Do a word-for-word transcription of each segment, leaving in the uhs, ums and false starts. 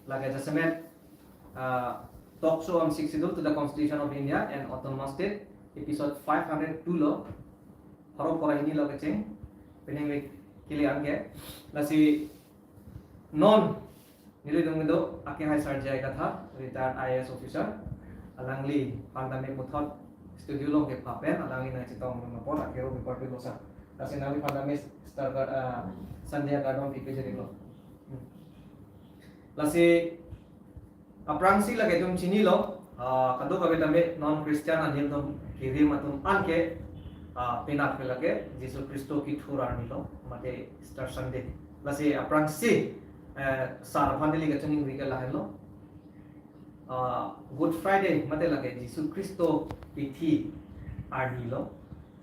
Lake jasemet, ah, talk show on Sixth Schedule to the Constitution of India and Autonomous State, episode five hundred two lo, pharo pharo hini lo kecheng, penang week kili anke. Lasi non nelitum kedo akehai Sir J I Kathar, retired I A S officer, alangli phan tame puthot studio along kepha pen, alangli nangchetong apot akero biparpi losa. Lasi nangli phan tame Star Gar-, ah, Sunday akardom pipe jeri lo. Hmm. Lasi aphrangsi lake itum chinilo, ah, kadokave tame non Christian anil atum kirim atum anke, ah, penap ke lake Jisu Khristo kethur arni lo, mate Easter Sunday. Lasi aphrangsi, eh, sar aphan neli kachoningri ke lahenlo. Ah, Good Friday, mate lake Jisu Khristo kithi arni lo.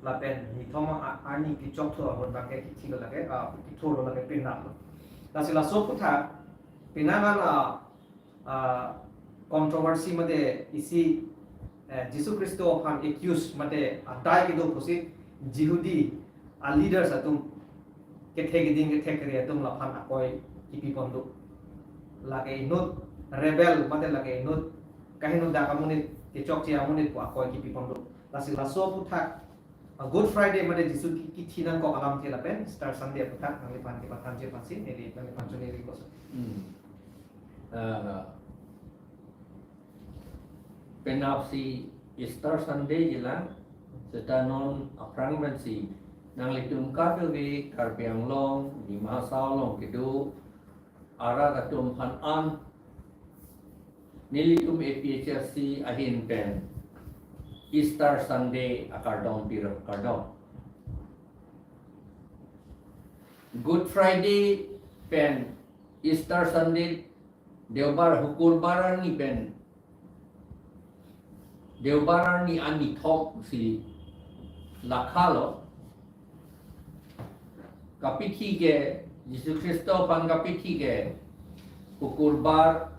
Lapen nithom a-, arni kechok thu ahut abangke kithi lo lake, ah, kethur lo lake penap lo. Lasi laso aputhak, penang an, ah, ah, controversy mate isi, eh, Jisu Khristo aphan accuse mate adai kedo pusi Jihudi a-leaders atum, kethek keding kethek kere atum laphan akoi kipi pon do. Lake inut rebel mate lake inut kahinut dak amonit, kechokche amonit pu akoi kipi pon do. Lasi laso aputhak, ah, Good Friday mate Jisu ki-, kithi nangkok alamthe lapen Easter Sunday aputhak nangliphan kepathanji aphansi neli nangliphan choningri koson. Hmm. Ah, penapsi Easter Sunday jilang, seta non aphrang pensi nanglitum kadokave Karbi Anglong, Dima Hasao along kedo arat atum aphan an nelitum A P H L C ahin pen Easter Sunday akardom piro, kardom. Good Friday pen Easter Sunday, Deobar, Hukurbar arni pen Deobar arni, arni thomsi lakha lo. Kapithi ke, Jisu Khristo aphan kapithi ke Hukurbar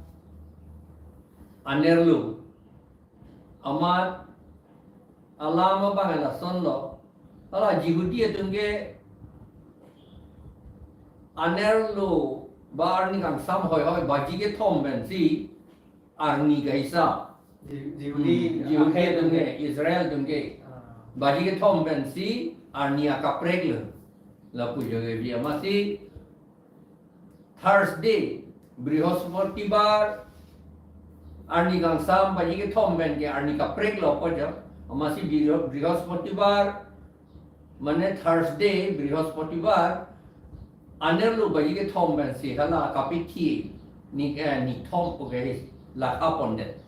anerlo. Amat alam abang lason lo. Hala Jihudi atum ke anerlo ba arni kangsam hoihoi baji kethom pensi arni kaisa. Ji-, Jihudi, Hmm, Jihudi akhai atum ke, atum ke. Israel atum ke. Ah. Baji kethom pensi arni akaprek lo. Lapu joge bi amatsi Thursday, Brihospatibar, arni kangsam baji kethom pen ke arni kaprek lo kojo. Amatsi Briho-, Brihospatibar, mane Thursday, Brihospatibar, anerlo baji kethom pensi hala kapithi ni, eh, nithom pu ke lakha pondet.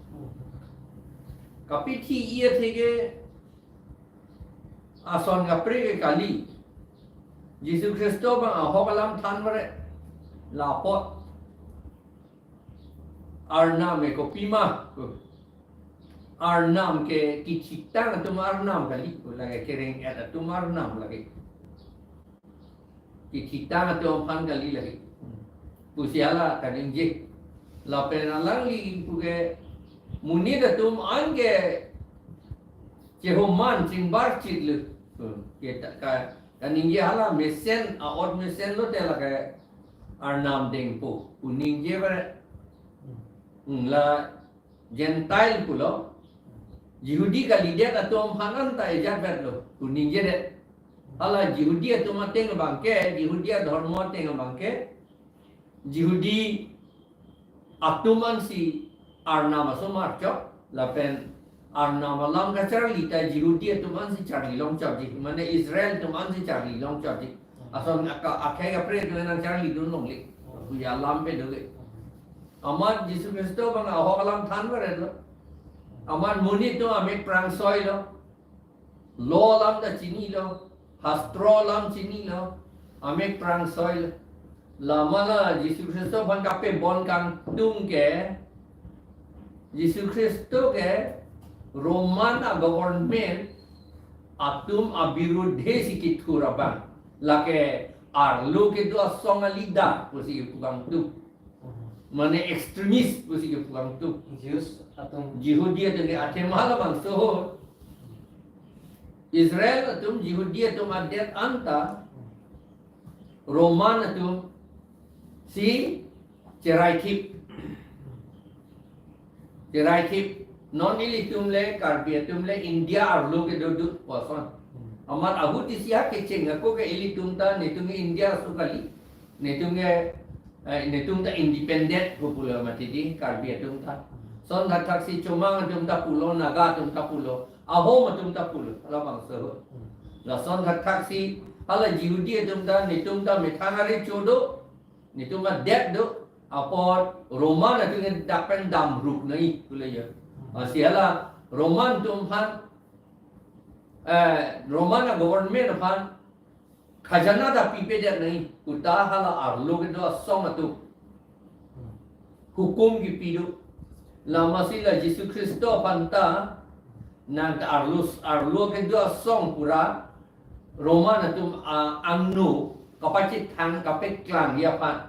Kapithi iya theke ason kaprek ke kali. Jisu Khristo abang ahok alam than mare. Lapot Arnam ke kopima. Arnam ke kithitang atum arnam kali. Lake kereng-et atum arnam lake. Kithitang atum aphan kali lake. Pusi hala kaningje. Lapen alangli pu ke monit atum an ke chehoman chingbar chit lo. Hmm. Kita ka, kaningje hala mesen, a-ot mesen lote lake Arnam dengpo pu ningje bare. Hmm, la Gentile pulo, Jihudi kalidet atum aphan anta ejat vetlo pu ningjedet. Hala Jihudi atum ateng abangke, Jihudi adhormo ateng abangke, Jihudi atum ansi Arnam asomar chok, lapen Arnam alam kacharli ta Jihudi atum ansi charli longchokji, mane Israel atum ansi charli longchokji. Ason aka-, akhai kaprek atum nangcharlidun longle. Kuya alam pe dole. Amat Jisu Khristo abang ahok alam than varet lo. Amat monit atum amek prangsoi lo. Law alam ta chinilo. Hastro alam chinilo. Amek prangsoi lo. Lama la Jisu Khristo aphan kapebon kangtung ke, Jisu Khristo ke Roman a-government atum abirudhe si kithur abang. Lake arlo kedo asong a-leader pusi kipu kangtung. Mane extremist pusi kipu kangtung. Jews atum. Jihudi atum ke athema labangso. Israel atum, Jihudi atum adet anta Roman atum si cheraithip. Iraithip, non ilitum le, Karbi atum le, India arlo kedo dut puson. Hmm. Amat ahut isi ha kecheng ako ke ilitum ta, netum India aso kali, netum ke, eh, netum ta independent pu pulo mati di, Karbi atum ta. Son thakthaksi Chomang atum ta pulo, Naga atum ta pulo, Ahom atum ta pulo, halabangso ahut. Hmm. Lason thakthaksi, hala Jihudi atum ta, netum ta methang arecho do, netum adet do, apot Roman atum ke dak pen damruk nai, pulo ya. Hmm. Lasi hala Roman atum aphan, eh, Roman a government aphan khajana ta pipedet nai, puta hala arlo kedo asong atum hukum kipi do. Lamasi la Jisu Khristo aphan ta nang ta arlo, arlo kedo asong pura Roman atum a, angno kapachethang kapeklang aphan,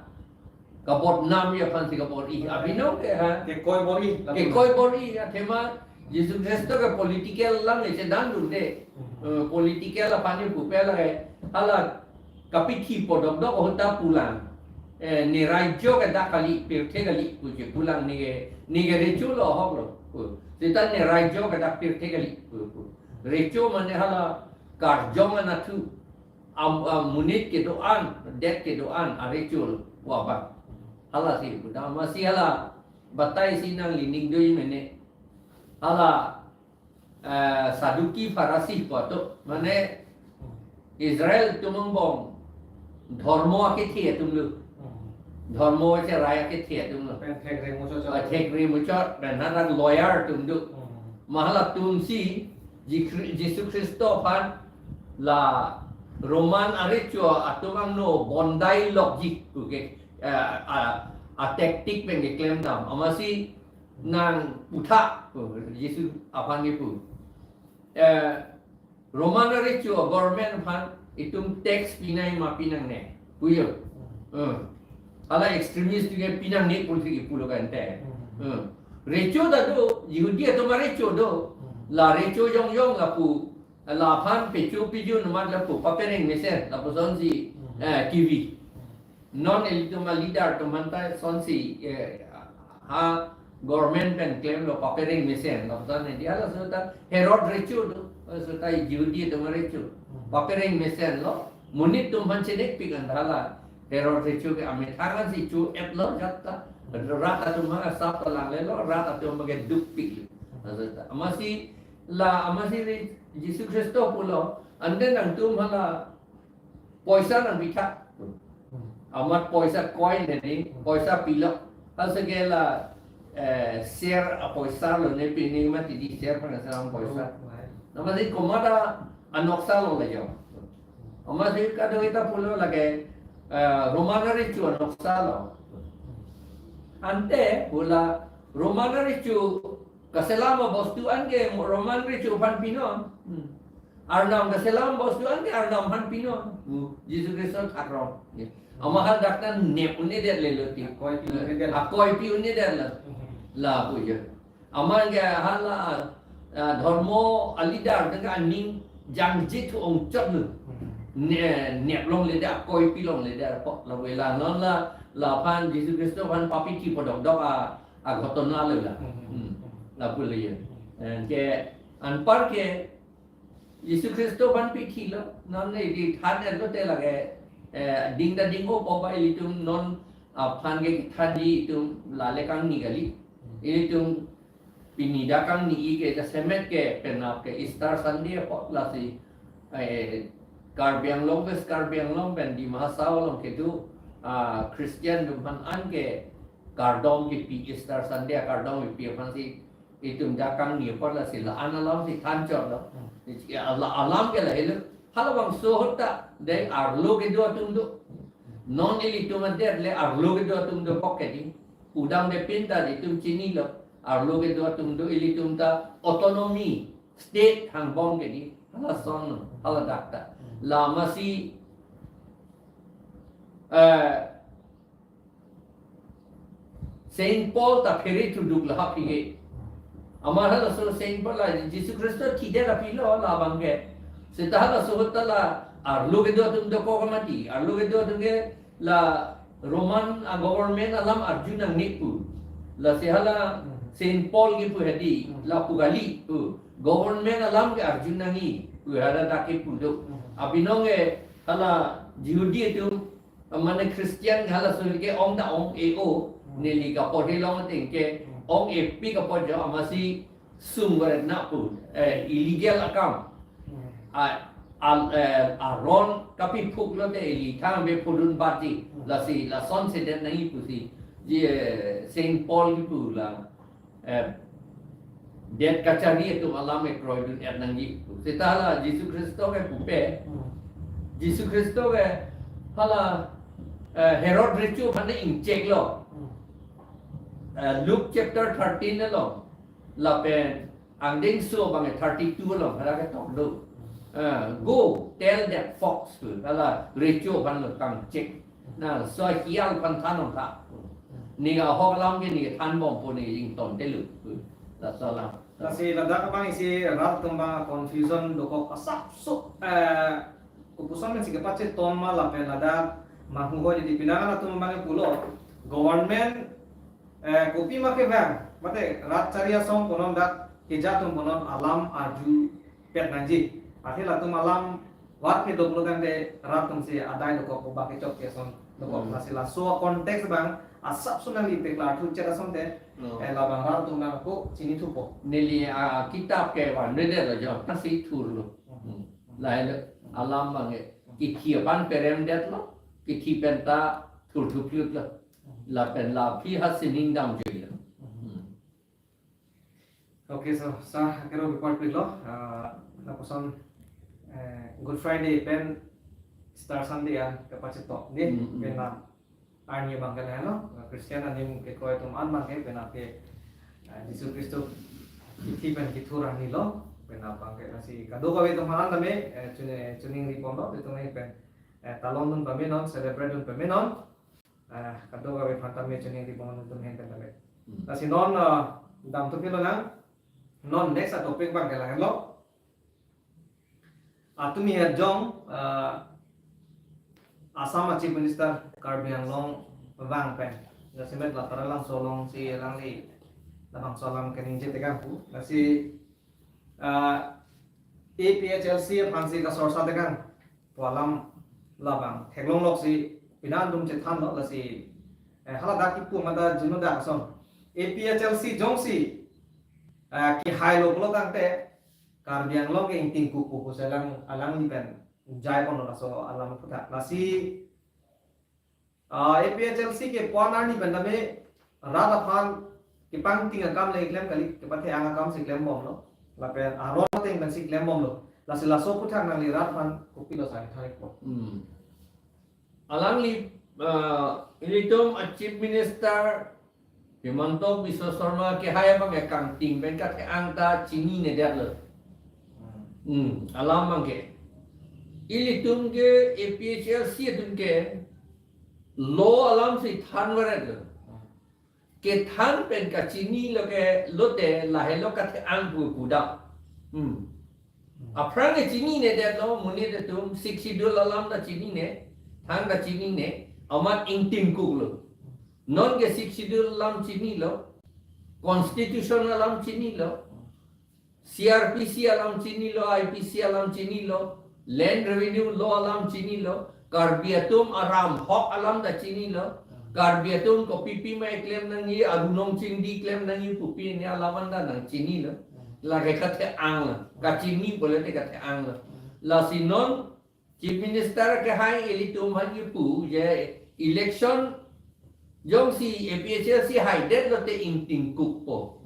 kabodnam aphan si kabor-i. Abinong ke ha? Kekoi bor-i. Kekoi bor-i, athema Jisu Khristo ke political alam le chedandunde. Hmm. Eh, political aphan ni pupe lake, hala kapithi podokdok ahut ta pulang. Eh, ne raijyo ke dak kali, pirthe kali, pu che pulang, ne ke, ne ke recho lo ahok lo, pu. Seta ne raijyo ke dak pirthe kali, pu, pu. Recho mane hala karjong anatthu, am, am, monit kedo-an, det kedo-an, arecho lo, pu abang. Hala si, pu. Amatsi hala, batai si nangli ning do-i mene. Hala, eh, Saduki Farisi pu atum, mane Israel atum angbong dhormo akethe atum lo. Hmm. Dhormo cherai akethe atum lo. Pen thekre muchot. Ah, thekre muchot, pen hadak lawyer atum do. Hmm. Ma halatum si Ji-, Khri-, Jisu Khristo aphan la Roman arecho atum angno bondai lokji, oke, eh, a, a tactic pen keklem dam. Amatsi nang puthot, oh, Jisu aphan kipu. Eh, Roman arecho government aphan itum tax pinai ma pinangne, pu jo. Hmm. Hala extremist atum ke pinangne pusi kipulo kan te. Hmm. Hmm. Recho ta do, Jihudi atum arecho do. Hmm. La recho jongjong lapu, laphan pecho pijun amat lapu, papereng mesen, lapusonsi, hmm, eh, kivi. Hmm. Non ilitum aleader atum aphan ta sonsi, eh, ha government pen klemlo papereng mesen lo, ta ne dia lo, seta Herod recho do, seta Jihudi atum arecho. Hmm. Papereng mesen lo, monit atum aphan chenekpik an hala Herod recho ke amethang an si cho-et lo jat ta. Rat atum aphan asap ta langlelo, rat atum aphan ke dukpik lo. Seta, amatsi la, amatsi ri Jisu Khristo pulo, ante nangtum hala poisa nangpitha. Hmm. Amat poisa coin ne di, hmm, poisa pilo. Ase ke la, eh, share apoisa lo ne, pini mati di share aphan selam poisa. Oh, right. Amatsi komat anoksa lo le jo. Amatsi kadokave ta pulo lake, eh, Roman arecho anoksa lo. Ante pu la Roman arecho kaselam abostu an ke Roman arecho aphan pinon. Hmm. Arnam kaselam abostu an ke Arnam aphan pinon. Hmm. Jisu Khristo thak rong. Ya. Amat hadak ta nep un-edet le lo ti. Akoi pi un-edet. Akoi pi un-edet lo. Hmm. Lapu jo. Amat ke hala, ah, dhormo aleader atum ke aning jangje thu ongchot lo. Hmm. Ne, nep longledet, akoi pi longledet, po, lapu la non la, laphan Jisu Khristo aphan papithi podokdok a, a ghotona lo la. Hmm. Hmm. Lapu le ya. Hmm. Eh, ke anpar ke Jisu Khristo aphan pithi lo, non ne di than-et lote lake, eh, ding ta ding-o po ba ilitum non aphan ke than di itum lale kangni kali. Ilitum pini dak kangni-i ke jasemet ke penap ke Easter Sunday apot lasi, eh, Karbi Anglong, West Karbi Anglong pen Dima Hasao along kedo, ah, Christian atum aphan an ke kardom kipi, Easter Sunday akardom kipi aphan si itum dak kangni apot lasi la-an alam si thanchot lo. Hmm. Ala-, alam ke lahelo. Halabangso ahut ta, dei arlo kedo atum do. Non ilitum adet le arlo kedo atum dokok ke di. Pudamde pin ta itum chinilo. Arlo kedo atum do, ilitum ta autonomy, state hangbom ke di. Halason, haladak ta. Hmm. La amatsi, eh, Saint Paul ta phere thuduk la ha phi ke. Amat halaso Saint Paul la Jisu Khristo thidet aphi lo labang ke. Seta halaso ahut ta la arlo kedo atum dokok mati. Arlo kedo atum ke la Roman a government alam arju nangne pu. Lasi hala Hmm. Saint Paul kipu hedi, Hmm. lapu kali pu. Government alam ke arjun nangji pu hala dak kipu do. Hmm. Abinong ke hala Jihudi atum, mane Christian halaso ke ong ta ong-e-o, Hmm. neli kapot hilong ateng ke Hmm. ong-epi kapot jo amatsi sung varet na pu, eh, illegal akam. Hmm. A, al, eh, aron kapiphuk lote ili thang be phudun bati. Hmm. Lasi lason sedet nangji pusi. Ji, eh, Saint Paul kipu la, eh, det kachari atum alam ke kroidun-et nangji pu. Seta la Jisu Khristo ke pupe. Hmm. Jisu Khristo ke hala, eh, Herod recho aphan ingchek lo. Hmm. Eh, Luke chapter thirteen along. Lapen angdengso abang thirty-two along hala ketok do. Ah, "Go, tell that fox," pu, hala recho aphan lo, "Kangchek. Na, so hial aphan than nangtha. Ne ahok alam ke ne than bompo, ne ingtonte lo," pu. Laso alam. Lasi ladak abang isi rat atum abang confusion dokok asapso, eh, kopuson men si kepachetong ma lapen ladak manghuhoi di pinangan atum abang pulo. Government eh, kopi ma kevang, mate rat chari asong punon dak keja atum punon alam arjupet nangji. Athe latum alam vat kedo pulo tangte rat atum si adai dokok, obak kechok ke ason dokok. Hmm. Lasi laso context abang asapso nangli peklar thu chet asonte, No. eh, labang rat atum nangko chinithupo. Neli, ah, kitap ke van nede lo jo, ta si thurlo. Hmm. Hmm. Lahelo alam abang ke kithi aphan peremdetlo, kithi pen ta thurthuphitlo. Lapen la aphi ha sining damjuilo. Hmm. Okay, so, sir, akero report pilo. Ah, lapuson, eh, Good Friday pen Easter Sunday an kapachetong, ne? Hmm, hmm. Pen la arni abang ke lahelo, Christian anim kekroi atum an abang ke pen ake, eh, Jisu Khristo kithi pen kethur arni lo, pen abang ke lasi kadokave atum aphan tame, eh, chune-, choningri ponlo, itum pen, eh, talon dun pamenon, celebrate dun pamenon, eh, kadokave aphan tame choningri pon atum ahin pen tame. Hmm. Lasi non, eh, damthu pilo nang, non next a topic abang ke lahelo. Atumi ajong, eh, Assam a Chief Minister Karbi Anglong vang pen. Jasemet la Taralangso alongsi alangli labangso alam keningje tekang pu. Lasi, eh, A P H L C aphansi kasorsa tekang pu alam labang theklonglok si pinantum chethanlo lasi, eh, haladak kipu mata jinu dak ason. A P H L C jongsi, eh, kehailo pulo tangte, Karbi Anglong ke ingtingkuk pu pusi alang, alangli pen jai ponlo laso alam aphuthak. Lasi, ah, A P H L C ke puan arni pen tame rat aphan kepangting akam le klem kali, kepathe-ang akam si klembomlo. Lapen aron ateng pensi klembomlo. Lasi laso aphuthak nangli rat aphan kopilo sar tharik po. Hmm. Alangli, ah, ilitum a Chief Minister Himanta Biswa Sarma kehai abang kangting pen kathe-ang ta chininedetlo. Hmm, alam abang ke. Ilitum ke A P H L C atum ke law alam si than varetlo. Kethan pen kachinilo ke lote lahelo kathe-ang pu pudam. Hmm. Aphrang ke chininedetlo, monit atum Sixth Schedule alam ta chinine, than ta chinine, amat ingtingkuklo. Non ke Sixth Schedule alam chinilo, Constitution alam chinilo, C R P C alam chinilo, I P C alam chinilo, Land Revenue Law alam chinilo, Karbi atum aram hok alam ta chinilo, Karbi atum kopipi ma eklem nangji, arunong chingdi klem nangji pupi ne alam anta nangchinilo. Lake kathe-anglo, kachini pulote kathe-anglo. Lasi non Chief Minister kehai ilitum aphan kipu je election jongsi A P H L C haidet lote ingtingkukpo.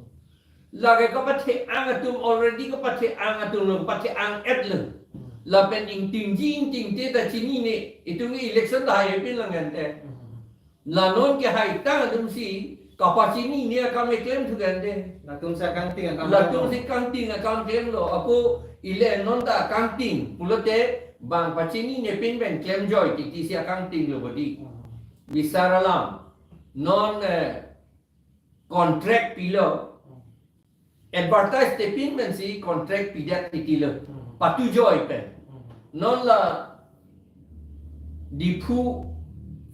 Lake kapathe-ang atum already kapathe-ang atumlo, kapathe-ang-etlo. Lapen ingtingji ingtingte ta chinine, itum election ta haipin lang ante. La non kehai tang atumsi kapachinine akam eklem thu ante. Latumsi kangting akam. Latumsi kangting akam klemlo. Ako ile non ta kangting pulote bang pachinine pin pen klemjoi titi si akangtinglo bodi. Hmm. Bisar alam. Non, eh, contract pilo. Hmm. Advertise te pin pensi contract pidet titilo. Hmm. Patujoi pen. Hmm. Non la Diphu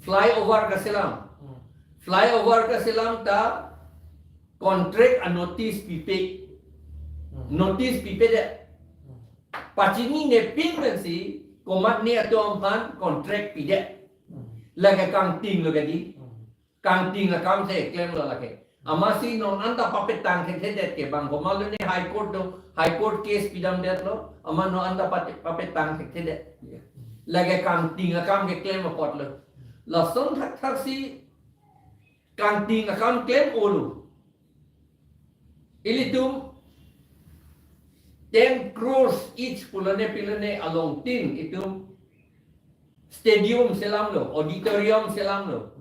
flyover kaselam. Hmm. Flyover kaselam ta contract a notice pipe. Notice pipedet. Pachinine pin pensi komatne atum aphan contract pidet. Lake kangting lo kedi. Kangting akam si klemlo lake. Amatsi non anta papetang thekthe det ke bang komatlo ne High Court do, High Court case pidamdetlo, amat non anta pate-, papetang thekthe det. Lake kangting akam keklem apotlo. Lason thakthaksi kangting akam klem olo. Ilitum ten crores each pulone pilone along tin itum stadium selamlo, auditorium selamlo.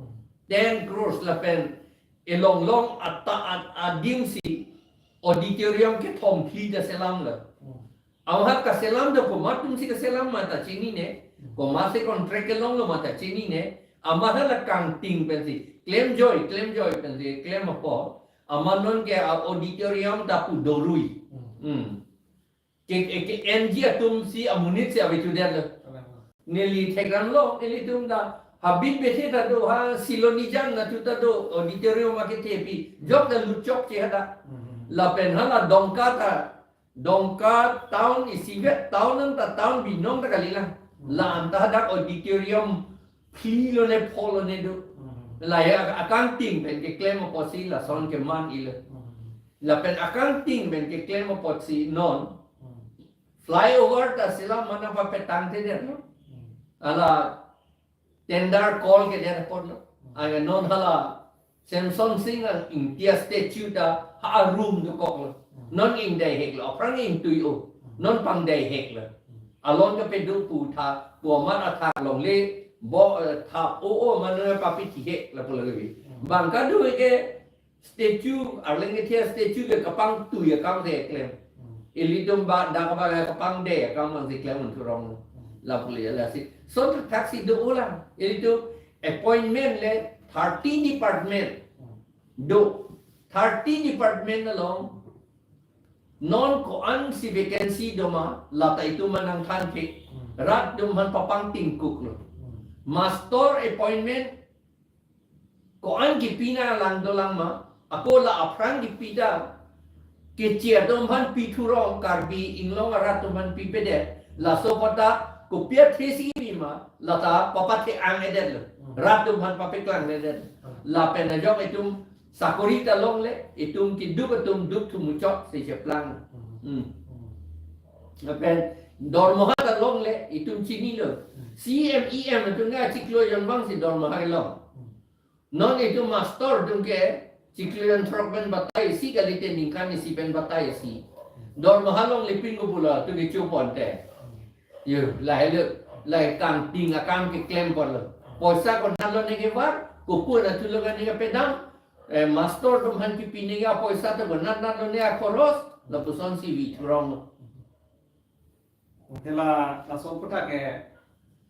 Ten crores lapen elong long ata ad-, adimsi auditorium kethom phli ta selamlo. Amat kaselam do komat atumsi kaselam ma ta chinine, komatsi contract kelonglo ma ta chinine, amat hala kangting pensi, klemjoi, klemjoi pensi, klem apot, amat non ke a auditorium ta pu dorui. Hmm. Ke, ke, ke N G atumsi amonitsi ave chudet lo. Neli thekranlo, nelitum ta, ha Binbethe ta do, ha Silonijan natu ta do, auditorium akethepi, jok ta lutchok che hada. Lapen hala Dongka ta, Dongka town isivet town anta town binong ta kalilang. La anta hadak auditorium phli lone pho lone do. La ya akangting pen keklem apotsi lason keman ilo. Lapen akangting pen keklem apotsi non flyover ta sila mana papetang thedet lo. Hala tender call kedet apotlo. Anga non hala Semson Sing Ingti a statue ta ha room dokoklo. Non ingdai heklo, aphrang ingtui o. Non pangdai heklo. Alon ke pedu pu tha, pu amat athak longle, bo, eh, tha o o mane papi thihek lapu lagi. Bang kadu ke statue, arleng ke thia statue ke kapangtui akam si klem. Ilitum ba, dak ba kapangdai akam si klem un thurong. Lapu le lasi. Son thaksi do ulang. Ilitum appointment le thirty department do. Thirty department along non ko-ansi vacancy doma, lata itum manang thanpik. Rat atum aphan papangtingkuklo. Master appointment ko-an kipi nanglang dolang ma, ako la aphrang kipi ta, kechi atum aphan pi thurong, Karbi Anglong arat atum aphan pipedet, laso apot ta kopi athesi kipi ma, lata papathe-ang edet lo. Rat atum aphan papeklang edet. Lapen ajok itum sakori ta longle, itum keduk atum duk thu muchotsi cheplang. Hmm. Lapen dormoha ta longle, itum chinilo. C M, E M atum ke chiklo jon abangsi dormoha kelong. Non itum master atum ke chiklo jon throk pen batai isi kalite ningkan isi pen batai isi. Dormoha longle pin ko pu latum kecho ponte. Yo, lahelo, lahei kangting akam keklem ponlo. Poisa konat lone kevar, kopu nat thulo kane kepedam, eh, master atum aphan kipine ke apoisa ta konat nat lone akhoros, lapusonsi vi thuronglo. Oke la, laso aphuthak ke,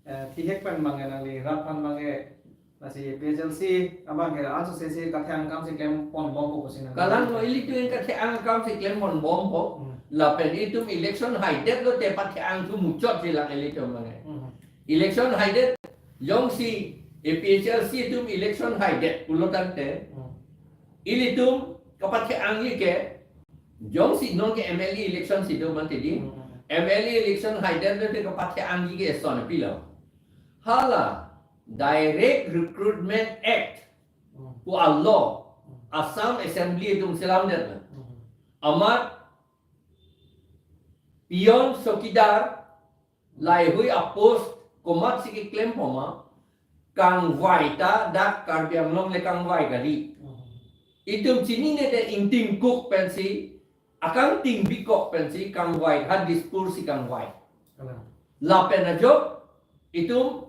eh, thihek pen abang ke nangli rat aphan abang ke, lasi A P H L C abang ke anso sesi kathe-ang akam si klem ponbompo pusi nang. Kalang lo, ilitum kathe-ang akam si klem ponbompo. Hmm. Lapen itum election haidet lote pathe-ang thu muchotsi lang ilitum abang ke. Hmm. Election haidet, jongsi A P H L C atum election haidet pulo tangte. Hmm. Ilitum kapathe-angji ke, jongsi non ke M L A election si do mati di. Hmm. M L A election haidet lote kapathe-angji ke eson pilo. Hala Direct Recruitment Act, hmm, pu a law, hmm, Assam Assembly atum selamdet lo. Hmm. Amat peon, chowkidar, laheihui apost komatsi keklem poma, kangvai ta dak Karbi Anglong le kangvai kali. Hmm. Itum chinine de ingtingkuk pensi, akangting bikok pensi kangvai ha Dispur si kangvai. Kalang. Lapen ajok itum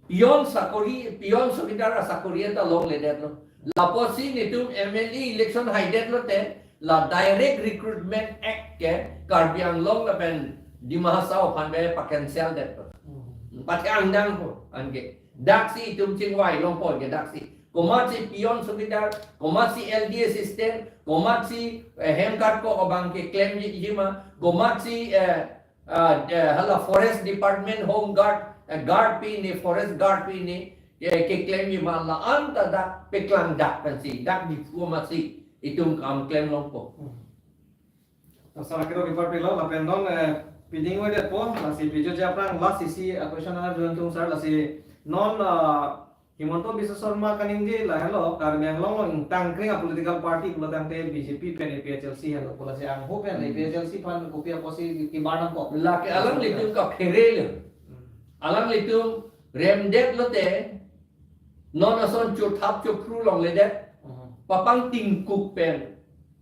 peon sakori, peon, chowkidar asakori ta longledetlo. Lapotsi netum M L A election haidet lote, la Direct Recruitment Act ke Karbi Anglong lapen Dima Hasao aphan be pa-cancel detlo. Hmm. Pathe-ang dangpo, anke. Daksi itum chingvai longpo ke daksi. Komatsi peon, chowkidar, komatsi L D assistant, komatsi, eh, hem karkok abang ke klemji ma, komatsi, eh, ah, eh, hala Forest Department, Home Guard, eh, guard pine, Forest Guard pine, eh, keklemji ma, la anta dak peklang dak pensi, dak Diphu amatsi. itum kam klem longpo. Hmm. To sar akero kepar pilo, lapen non, eh, piding wedet po, lasi pijutji aphrang last isi, eh, question ana dun tung sar, lasi non, ah, Himanta Biswa Sarma kaningje lahelo, Karbi Anglong along ingtang kring a political party pulo tangte B J P pen A P H L C helo, pulo si angho pen Hmm. A P H L C aphan kopi apotsi kibar nangkok. Lake alanglitum kaphere lo. Hmm. Alanglitum remdet lote, non ason chothap chophru longledet, Hmm. papang tingkuk pen,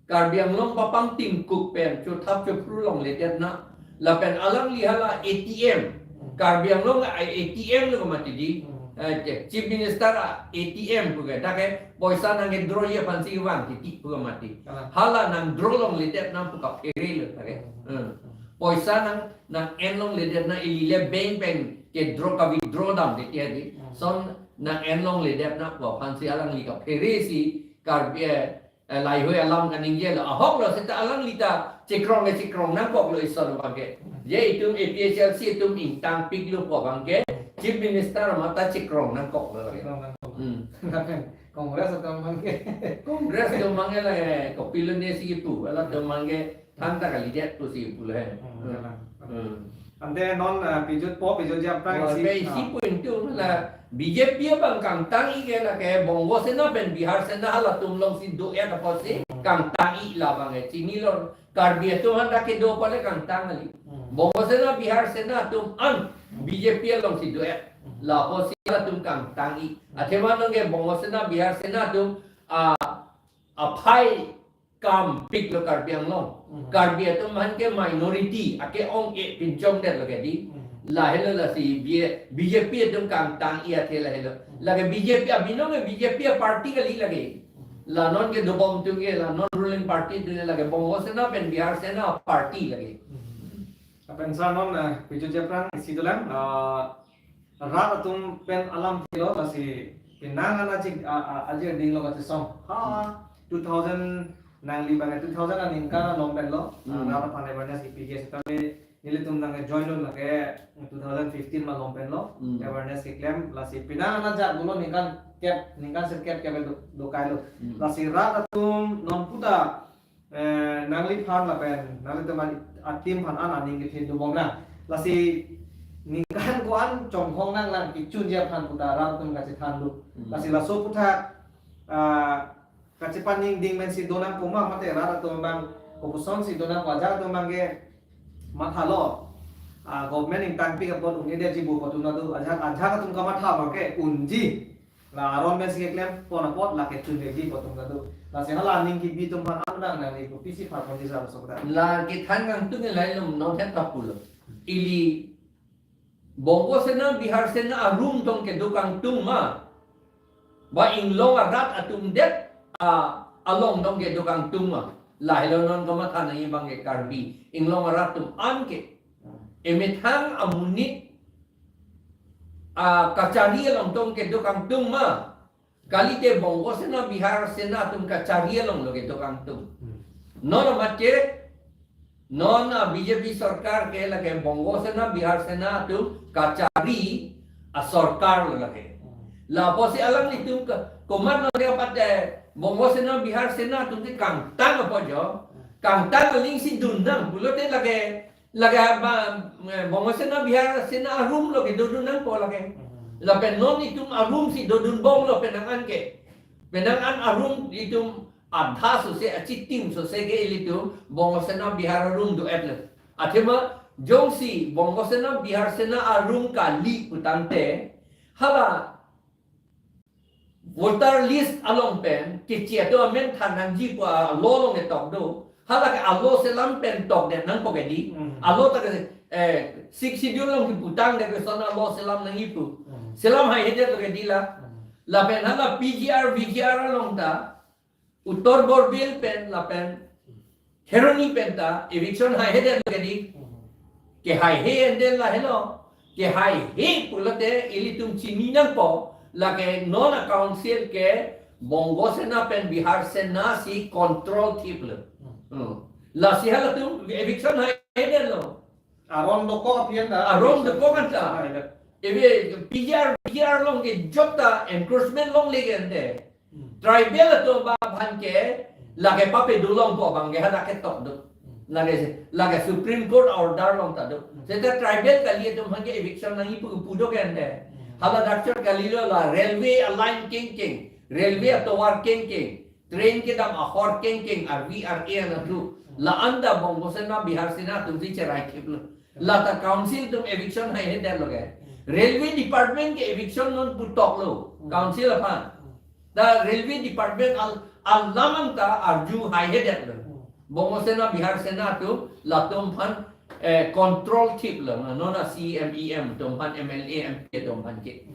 Karbi Anglong papang tingkuk pen, chothap chophru longledet na, lapen alangli hala A T M, Hmm. Karbi Anglong a A T M lo mati di, Hmm. eh, Chief Minister a A T M puke, dak ke poisa nang-withdrawji aphansi vang titi puke mati. Kalang. Hala nang-withdraw longledet na pu kaphere lo dak ke. Hmm. Hmm. Poisa nang, nang-en longledet na, ili le bank pen ke-withdraw, ka-withdraw dam titi adi. Hmm. Son nang-en longledet na pu aphansi alangli kaphere si Karbi, eh, eh, laihui alam kaningjelo. Ahok lo seta alangli ta chikrong ke chikrong nangkok lo ison abang ke. Je itum A P H L C itum ingtangpik lo pu abang ke, Chief Minister mata chikrong nangkok lo lake. Chikrong nangkok. Hmm. Lapen Congress atum abang ke. Congress atum abang ke lake, kopilo ne si pu, latum abang ke thangta kalidet pusi pulo he. Hmm, Hmm. Kalang. Hmm. Ante non, ah, pijutpo, pijutji aphrang Oh, isi, pe isi ah. Point tu la B J P abang kangtang-ik ke lake Bongo Sena pen Bihar Sena halatum alongsi do-et apotsi Hmm. kangtang-ik labang ke. Chinilo Karbi atum aphan dak kedo pale kangtang kali. Hmm. Bongo Sena Bihar Sena atum an Hmm. B J P alongsi do-et. Hmm. Lapusi halatum kangtang-ik. Hmm. Athema nonke Bongo Sena Bihar Sena atum, ah, aphai kampik lo Karbi Anglong. Mhm. Karbi atum aphan ke minority, ake-ong-e pinchongdet lo ke di. Mhm. Lahelo lasi B-, B J P atum kangtang-ik athe lahelo. Mhm. Lake B J P abinong ke B J P a party kali lake. Mhm. La non kedobom atum ke, la non ruling party atum ke lake Bongo Sena pen Bihar Sena party lake. Mhm. Lapen sar non, eh, pijutji aphrang isi dolang, eh, rat atum pen alam thilo, lasi penang an ajik, a, a, ajik ding lo kachesong. Ha, Hmm. two thousand nangli abang two thousand aningkan along pen lo, Hmm. rat aphan awareness kipiji, seta nelitum nangke join lo lake two thousand fifteen along pen lo, Hmm. awareness keklem, lasi penang an ajak dolo ningkan kep, ningkan sirkep kep do, dokai lo. Hmm. Lasi rat atum non puta eh, nangliphan lapen nanglitum a-team aphan an aning kethe dobom nang. Lasi ningkan ko-an chonghong nanglang kechunji aphan puta rat atum kachethan do. Hmm. Lasi laso aputhak, ah, kachepaning ding mensi do nangpo ma mate rat atum abang kopuson si do nangpo ajak atum abang ke mathalo. Ah, government ingtangpik apot un-edetji pu pu atum ta do ajak ajak atum kamatha abang ke unji. La aron pensi keklem pon apot lake chunveji pu atum ta do. Lasi hala aning kebi atum aphan an nang nangli kopisi pharponji sar laso aputhak. La kethan kangtung lahelo nongthe ta pulo. Ili Bongo Sena Bihar Sena arum tong kedo kangtung ma. Ba inglong arat atum det a along tong kedo kangtung ma. Lahelo non kamatha nangji abang ke Karbi inglong arat atum an ke. Emethang amonit a kachari along tong kedo kangtung ma. Kalite Bongo Sena Bihar Sena atum kachari along lo kedo kangtung. Hmm. Non amat ke, non a B J P sorkar ke lake Bongo Sena Bihar Sena atum kachari a sorkar lo lake. Hmm. Lapusi alanglitum ke, komat lo dia pat, eh, Bongo Sena Bihar Sena atum ke kangtang apot jo. Hmm. Kangtang aling si dun nang, pulote lake Lake ba, eh, Bongo Sena Bihar Sena arum lo ke dodun nangpo lake. Hmm. Lapen non itum arum si dodun bom lo penang an ke. Penang an arum itum adha sose achitim sose ke ilitum Bongo Sena Bihar arum do-et lo. Athema jongsi Bongo Sena Bihar Sena arum kali putangte hala voter list along pen keche atum amen than nangji pu a law along ketok do. Hala ke a law selam pen tokdet nangpo ke di. Hmm. A law ta ke, eh, Sixth Schedule along keputangdet ke son a law selam nangji pu. Hmm. Selam haihedet lo ke di la. Hmm. Lapen hala P G R, V G R along ta Uttar Borbil pen lapen Kheroni pen ta eviction haihedet lo ke di. Hmm. Kehaihe endel lahelo. Kehaihe pulote ilitum chini nangpo lake non a council ke Bongo Sena pen Bihar Sena si control thip lo. Hmm. Hmm. Lasi halatum eviction haihedet lo. Aron dokok aphi an ta. Aron dokok an ta. Haihedet. Ebe P G R, P G R along ke jok ta encroachment longle ke ante. Hmm. Tribal atum aphan ke Lake pape dulong po abang ke hadak ketok do. Lake se, lake Supreme Court order along ta do. Seta tribal kali atum aphan ke eviction nangji pu pu do ke ante. Hala doctor kali lo la railway aline kengkeng, railway atovar kengkeng, train kedam ahor kengkeng, R V R A ana thu. La anta Bongo Sena, Bihar Sena atum si cherai thip lo. Lata council atum eviction haihedet lo ke. Railway department ke eviction non putok lo. Council aphan. Ta railway department al, alam anta arju haihedet lo. Bongo Sena, Bihar Sena atum latum aphan, eh, control thip lo. Non a C M, E M atum aphan, M L A, M P atum aphan ke.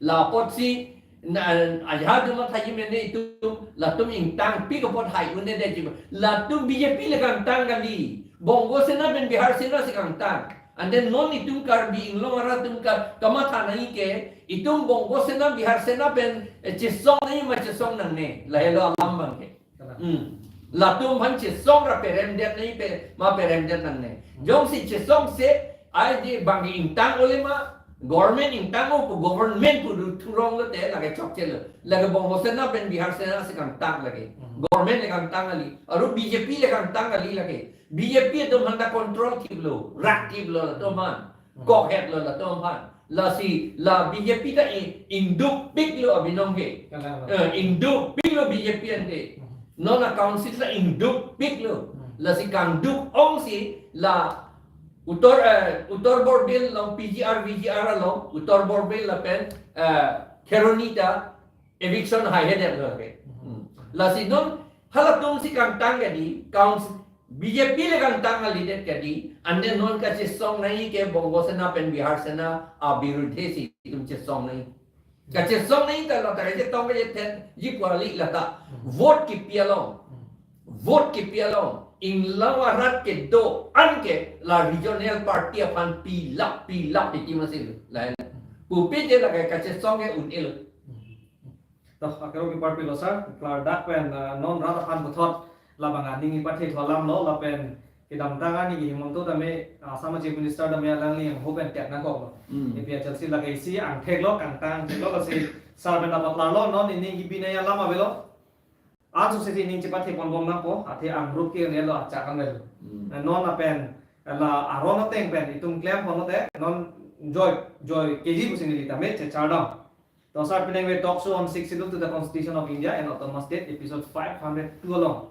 La apotsi na, ajahak atum mathaji mene itum, latum ingtangpik apot hai un-edet ji. Latum B J P le kangtang kali. Bongo Sena pen Bihar Sena si kangtang. And then non itum Karbi Anglong arat atum ka, kamatha nangji ke, itum Bongo Sena, Bihar Sena pen, eh, chesong nangji ma chesong nangne. Lahelo alam abang ke. Kalang. Hmm. Latum aphan chesong ra peremdet nangji pe, ma peremdet nangne. Jongsi chesong se, ai di bang ingtang ole ma, government ingtang o pu government pu thu rong lote lake chokche lo. Lake Bongo Sena pen Bihar Sena si kangtang lake. Government le kangtang kali. Aru B J P le kangtang kali lake. B J P atum aphan ta control thip lo, rak thip lo latum aphan. Kokhet lo latum aphan. Lasi la B J P ta i-, ingdukpik lo abinong ke. Kalang. Eh, ingdukpik lo B J P ante. Non a council ta ingdukpik lo. Lasi kangduk ongsi la Uttar, eh, Uttar Borbil along P G R, V G R along, Uttar Borbil lapen, eh, Kheroni ta eviction haihedet lo ke. Lasi non halatum si kangtang kali, council, B J P le kangtang kalidet kali, and then non kachesong nangji ke Bongo Sena pen Bihar Sena abirudhe si itum chesong nangji. Kachesong nangji ta lata kachetong kachethenji pu kali lata. Vote kipi along. Vote kipi along. Inglong arat kedo-an ke la regional party aphan pilap pilap iti masih lo. Lain. Pupe je lake kachesong ke un-e lo. To, akero kiparpi lo sir, klardak pen, ah, non rat aphan puthot labang aning ipathe tholam lo, lapen kedamtang ani ke Himanta tame, ah, Assam Chief Minister tame alangli angho pen tek nangkok lo. Hmm. A P H L C lake isi angthek lo, kangtang thek lo, lasi sir pen dapat lalo, non ining kipi nangji alam avelo. An society ining chepathe ponbom nangpo, athe ang group ke nelo achak an avelo. Hmm. Eh, non lapen, eh, la aron ateng pen, itum klem pon lote, non joy, joy keji pusi neli tame chechardam. To sir, penang ve Talk Show on Sixth Schedule to the Constitution of India and Autonomous State, episode five hundred two along.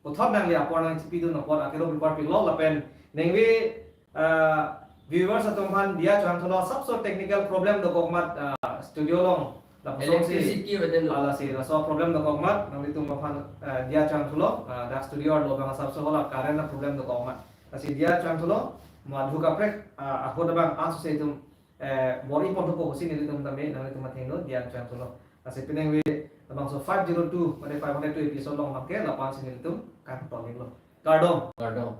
Puthot nangli apor nangchipidun apor akero bipar pilo lapen nangve, ah, viewers atum aphan diya chang thulo, sabso technical problem dokok amat, ah, studio along. Lapuson si electricity betul. Ala si laso problem dokok amat nanglitum aphan, ah, diya chang thulo, ah, dak studio arlo bang sabso hala current a problem dokok amat. Lasi diya chang thulo, madhu kaprek, ah, ahut abang aso se itum eh, bor-i pon thupo pusi nelitum tame, nanglitum athengno diya chang thulo. Lasi penang ve labangso five zero two, mane five hundred two episode along abang ke lapu-an si nelitum kangton iklo. Kardom. Kardom.